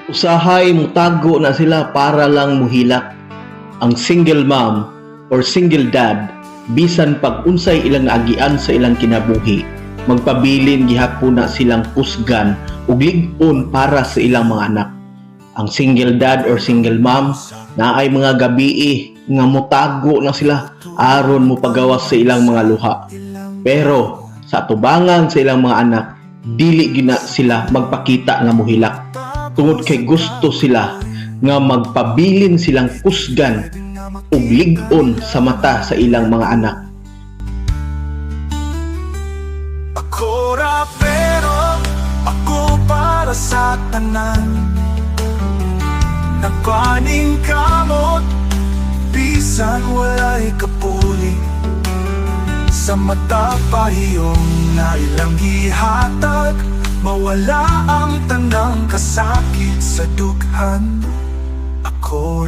Usahay mutago na sila para lang muhilak. Ang single mom or single dad, bisan pag unsay ilang naagian sa ilang kinabuhi, magpabilin gihapon na silang kusgan ug lig-on para sa ilang mga anak. Ang single dad or single mom, naay mga gabii nga mutago na sila aron mopagawas sa ilang mga luha. Pero sa atubangan sa ilang mga anak, dili gyud na sila magpakita nga muhilak tungod kay gusto sila nga magpabilin silang kusgan ug lig-on sa mata sa ilang mga anak. Ako ra, pero ako para sa tanan. Nagpaningkamot bisan walay kapuling. Sa mata pahiyom na ilang gihatag, mawala ang tanang kasakit sa dughan. Ako